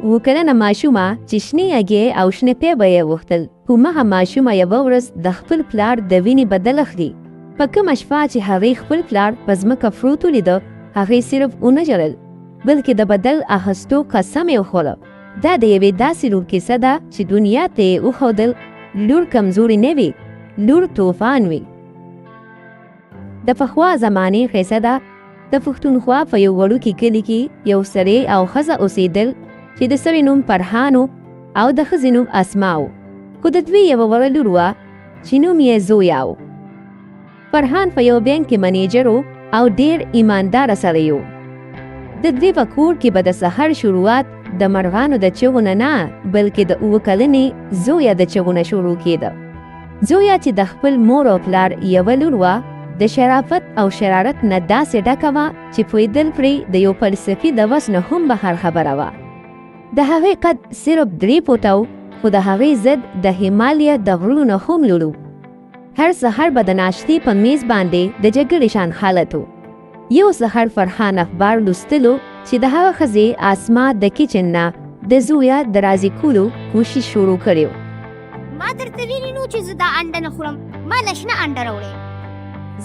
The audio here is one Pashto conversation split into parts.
اوه کلنه ماشومه چې شنې هګۍ او شنه پی به یې غوښتل، همغه ماشومه یوه ورځ د خپل پلار د وینې بدل اخلي. په کومه شپه چې هغې خپل پلار په ځمکه پروت ولیده، هغې صرف ونه ژړل، بلکې د بدل اخیستو قسم یې وخوړه. دا د یوې داسې لور کیسه ده چې دنیا ته یې وښودل لور کمزورې نه وي، لور توفان وي. د پخوا زمانې قصه ده. د پښتونخوا په یو وړوکي کلي کې یو سړی او ښځه اوسېدل چې د سړي نوم فرحان و او د ښځې نوم اسما و، خو د دوی یوه وړه لور وه چې نوم یې زویا و. فرحان په یو بانک کې منیجر و او ډېر ایمانداره سړی و. د دوی په کور کې به د سحر شروعات د مرغانو د چغو نه نه، بلکې د 7 کلنې زویا د چغو نه شروع کېده. زویا چې د خپل مور او پلار یوه لور وه، د شرافت او شرارت نه داسې ډکه وه چې پوهېدل پرې د یو فلسفي د وس نه هم بهر خبره وه. د هغې قد صرف 3 فوټه و، خو د هغې ضد د هیمالیا د غرونو نه هم لوړ و. هر سهار به د ناشتې په میز باندې د جګړې شان حالت و. یو سهار فرحان اخبار لوستلو چې د هغه ښځې اسما د کچن نه د زویا د راضي کولو کوشش شروع کړی و. ما درته ویلي نو چې زه دا انډه نه خورم، ما له شنه انډه راوړې.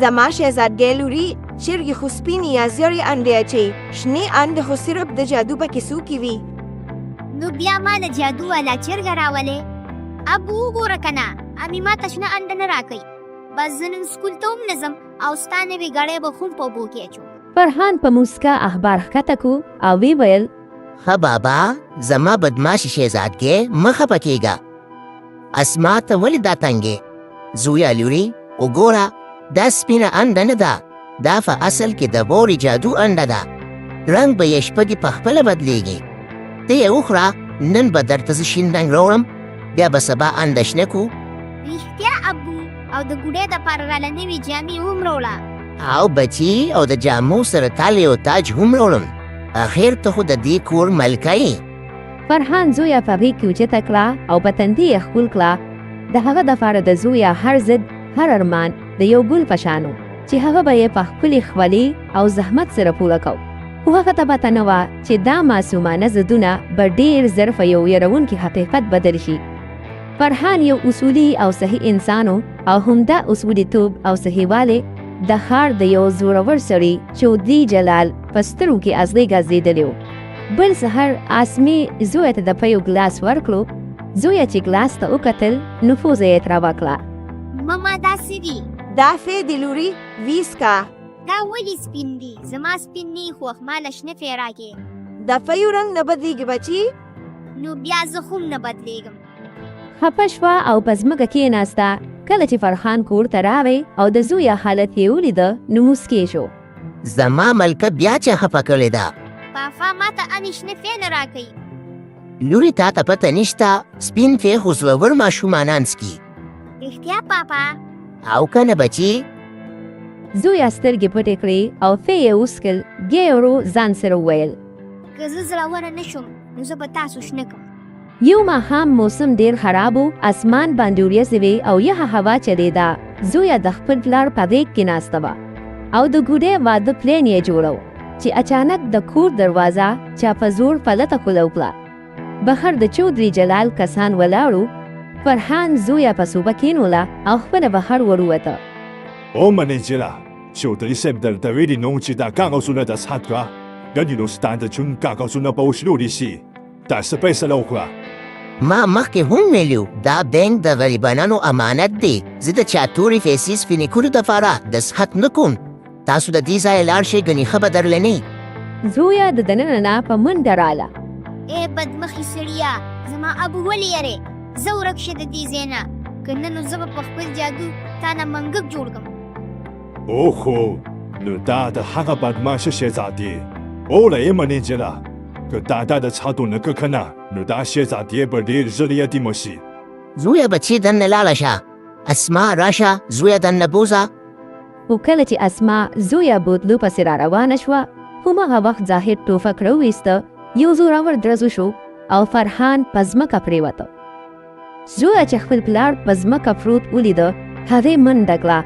زما شهزادګۍ لوري، چرګې خو سپینې یا زیړې انډې اچوي، شنې انډې خو صرف د جادو په کیسو کې وي. نو بیا ما له جادو والا چرګه راولې. ابو، وګوره که نه، امي ما ته شنه انډه نه راکوي. بس زه نن سکول ته هم نه ځم او ستا نوې ګړی به هم په اوبو کې اچوم. فرحان په موسکا اخبار ښکته کو او وی ویل: ښه بابا، زما بدماشي شهزادګۍ، مه خفه کېږه. اسما ته ولې دا تنګې؟ زویا لوري، وګوره، دا سپینه انډه نه ده، دا په اصل کې د بورې جادو انډه ده. رنګ به یې شپږې په خپله بدلېږي. ته یې وخوره، نن به درته زه شین رنګ راوړم، بیا به سبا انډه شنه کو. رښتیا ابو؟ او د ګوډۍ دپاره راله نوې جامې هم راوړه. او بچي، او د جامو سره تاله یو تاج هم راوړم. اخر ته خو د دې کور ملکه یې. فرحان زویا په غېږ کې اوچته کړه او په تندي یې ښکل کړه. د هغه دپاره د زویا هر ضد، هر ارمان د یو ګل په شان و چې هغه به یې په خپلې خولې او زحمت سره پوره کو. خو هغه ته پته نه وه چې دا معصومانه ضدونه به ډېر زر په یو یرونکي حقیقت بدل شي. فرحان یو اصولي او صحیح انسان و او همدا اصولي توب او صحیحوالی د ښار د یو زورور سړي چودري جلال په سترګو کې ازغی ګرځېدلی و. بل سهار اسمې زوی ته د پیو ګلاس ورکړو. زوی چې ګلاس ته وکتل نو پوزه یې تربه کړه. ماما، دا څه دي؟ دا فی دي لوري، ویسکا. دا ولې سپین دي؟ زما سپین نه خوښ، ما له شنه فی راکې. د فیو رنګ نه بدلیږي بچي. نو بیا زه هم نه بدلیږم. خفه شوه او په ځمکه کېناسته. کله چې فرحان کور ته راغی او د زویا حالت یې ولیده نو موسکی شو. زما ملکه بیا چا خفه کړې ده؟ پافا، ما ته امي شنه فی نه راکوي. لوري، تا ته پته نشته، سپین فی خو زړور ماشومانان څکي. رښتیا پاپا؟ او که نه بچي؟ زویا سترګې پټې کړې او فی یې وڅکل. بیا یې ورو ځان سره وویل: که زه زړوره نه شوم نو زه به تاسو شنه کړم. یو ماښام موسم ډیر خراب و، اسمان باندې وریځې وې او یخه هوا چلېده. زویا د خپل پلار په غېږ کې ناسته وه او د ګوډۍ واده پلان یې جوړو چې اچانک د کور دروازه چا په زور پلته کوله وکړه. بهر د چودري جلال کسان ولاړو. فرحان زویا په صوبه کېنوله او خپله بهر ورووته. او منیجره، چودري صاحب درته ویلي نو چې دا کاغذونه دستخط کړه، ګنې نو ستا د جون کاغذونه به وشلولي شي. دا څه فیصله وکړه؟ ما مخکې هم ویلي، دا بانک د غریبانو امانت دی. زه د چا تورې پیسې سپینې کولو دپاره دستخط نه کوم. تاسو د دې ځایه لاړ شئ، ګنې ښه به درله نه وي. زویا د دننه نه په منډه راله. ای بدمخي سړیه، زما ابو ولې یرې؟ زه ورک شه د دې ځای نه، که نه نو زه به په خپل جادو تا نه منګک جوړ کړم. اوهو، نو دا د هغه بدمعاشه شهزادې اوله. یې منیجره، که دا دا د څادو نه که نه نو دا شهزادې به ډېر ژر یتیمه شي. زویه بچي، دننه لاړه شه. اسما، راشه زویه، دننه بوځه. خو کله چې اسما زویا بوتلو پسې را روانه شوه، هماغه وخت زاهد ټوپک راوویسته. یو زورور درز وشو او فرحان په ځمکه پرېوته. زویا چې خپل پلار په ځمکه پروت ولیده، هغې منډه کړه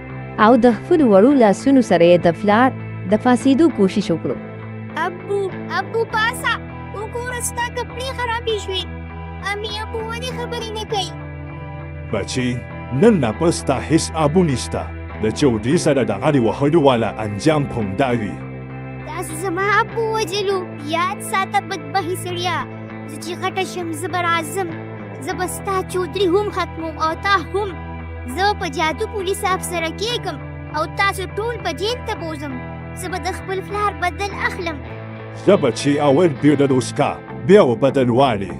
او د خپلو وړو لاسونو سره یې د پلار د پاڅېدو کوشش وکړو. ابو، ابو، پاسه، وګوره. ستا کپړې خرابې شوې. امي ابو ولې خبرې نه کوي؟ بچی، نن نه پس تا هیڅ ابو نشته. د چودري سره د غړي وهلو والا انجام همدا وي. تاسو زما ابو وژلو، یاد ساته بدبخي سړیه، زه چې غټه شم زه به راځم، زه به ستا چودري هم ختموم او تا هم. زه به په جادو پولیس افسره کېږم او تاسو ټول به جیل ته بوځم. زه به د خپل پلار بدل اخلم. ځه بچی، اول بیړه وسکه بیا به بدل والې.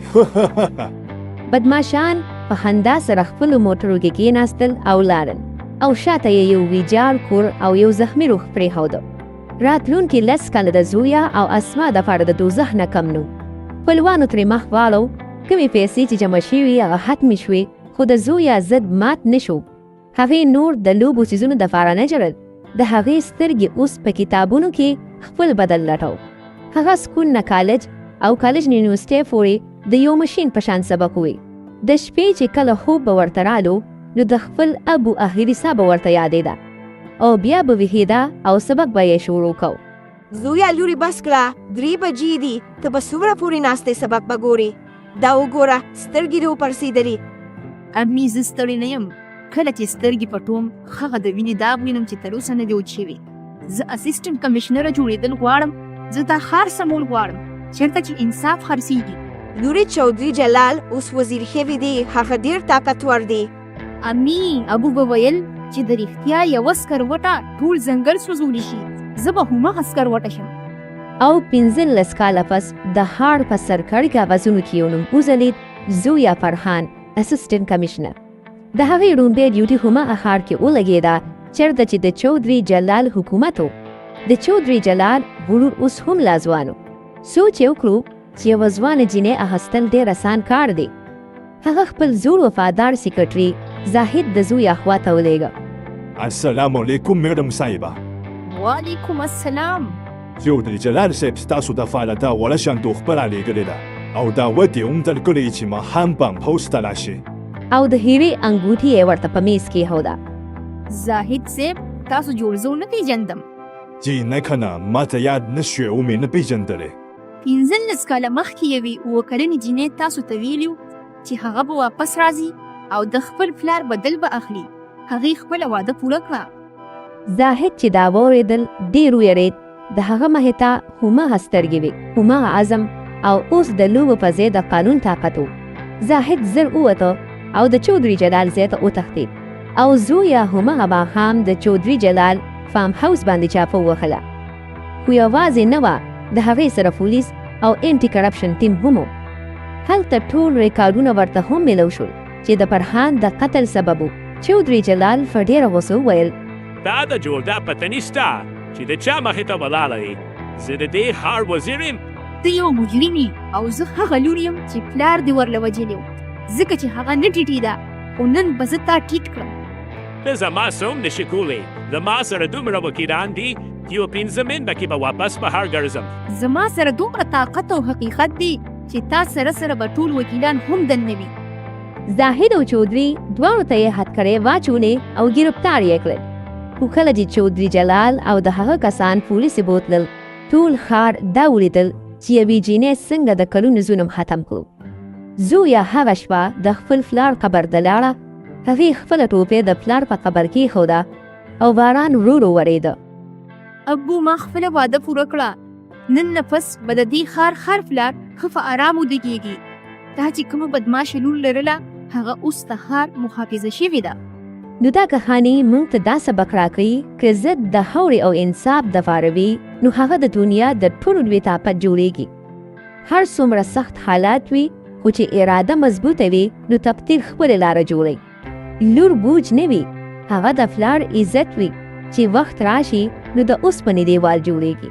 بدماشان په خندا سره خپلو موټرو کې کېناستل او لاړل او شاته یې یو ویجاړ کور او یو زخمي روح پرېښوده. راتلونکي 10 کاله د زویا او اسما دپاره د دوزخ نه کم نو. خپلوانو ترې مخ واړو، کومې پیسې چې جمع شوي هغه ختمې شوې، خو د زویا ضد مات نه شو. هغې نور د لوبو څیزونو دپاره نه ژړل، د هغې سترګې اوس په کتابونو کې خپل بدل لټاو. هغه سکول نه کالج او کالج نه یونیورسټۍ پورې د یو مشین په شان سبق ووی. د شپې چې کله خوب به ورته رالو نو د خپل ابو اخري سا به ورته یادېده او بیا به ویښېده او سبق به یې شروع کو. زویه لورې بس کړه، 3 بجې دي، ته به څومره پورې ناستې سبق به ګورې؟ دا وګوره سترګې دې وپړسېدلې. امي زه ستړې نه یم، کله چې سترګې پټوم هغه د وینې داغ وینم چې تر اوسه نه دی وچ شوی. زه اسسټنټ کمشنره جوړېدل غواړم، زه دا ښار سمول غواړم چېرته چې انصاف خرڅېږي. لورې چودري جلال اوس وزیر شوی دی، هغه ډېر طاقتور دی. امي ابو به ویل چې د رښتیا یوه سکروټه ټول ځنګل سوځولی شي، زه به هماغه سکروټه شم. او 15 کاله پس د ښار په سرکاري کاغذونو کې یو نوم وځلېد، زویا فرحان، اسسټنټ کمشنر. د هغې ړومبۍ ډیوټي هماغه ښار کې ولګېده چېرته چې د چودري جلال حکومت و. د چودري جلال غرور اوس هم لا ځوان و. سوچ یې وکړو چې یوه ځوانه جینۍ اخیستل ډېر اسان کار دی. هغه خپل زوړ وفادار سیکرټري زاهد د زویا خوا ته ولېږه. السلام علیکم میډم صاحبه. وعلیکم السلام. چودري جلال صاحب ستاسو دپاره دا وړه شان دوخبه رالیږلې ده او دعوت یې هم درکړی چې ماښام بام هاوس ته راشئ. او د هیرې انګوټي یې ورته په میز کېښوده. زاهد صاحب تاسو جوړزو نه پېژندم. جی نه کنه، ما ته یاد نه شوې او مې نه پېژندلې. 15 کاله مخکې یوې 7 کلنې جینۍ تاسو ته ویلي چې هغه به واپس راځي او د خپل پلار بدل به اخلي. هغې خپله واده پوره کړه. زاهد چې دا واورېدل ډېر ویرېد. د هغه مخې ته هماغه سترګې وې، هماغه عزم او اوس د لوبو په ځای د قانون طاقت و. زاهد زر ووته او د چودري جلال ځای ته وتښتېد او زویا هماغه ماښام د چودري جلال فارم هاوس باندې چاپه ووهله. خو یوازې نه وه، د هغې سره پولیس او انټي کرپشن ټیم هم و. هلته ټول ریکارډونه ورته هم میلو شول چې د فرحان د قتل سبب و. چودري جلال په ډېره غوسه وویل: تا د جوړدا پته نشته چې د چا مخې ته ولاړه یې. زه د دې ښار وزیر یم. ته یو مجرم یې او زه هغه لور یم چې پلار دې ورله وژلی و، ځکه چې هغه نه ټیټېده، خو نن به زه تا ټیټ کړم. ته زما څه هم نشې کولی، له ما سره دومره وکیلان دي چې یو 5 منټه کې به واپس بهر ګرځم. زما سره دومره طاقت او حقیقت دی چې تا سره سره به ټول وکیلان هم دننه وي. زاهد او چودري دواړو ته یې هتکړې واچولې او ګرفتار یې کړل. خو کله چې چودري جلال او د هغه کسان پولیسې بوتلل، ټول ښار دا ولیدل چې یوې جینۍ څنګه د کلونو ظلم ختم کړو. زویا هغه شپه د خپل پلار قبر ته لاړه. هغې خپله ټوپۍ د پلار په قبر کېښوده او باران ورو ورو ورېده. ابو ما خپله واده پوره کړه، نن نه پس به د دې ښار هر پلار ښه په ارام وده کېږي. تا چې کومه بدماشه لور لرله هغه اوس د ښار محافظه شوې ده. نو دا کهاني موږ ته دا سبق راکوي که ضد د خاورې او انصاف دپاره وي نو هغه د دنیا د ټولو لوی طاقت جوړیږي. هر څومره سخت حالات وي خو چې اراده مضبوطه وي نو تقدیر خپله لاره جوړوي. لور بوج نه وي، هغه د پلار عزت وي چې وخت راشي نو د اوسپنې دیوال جوړیږي.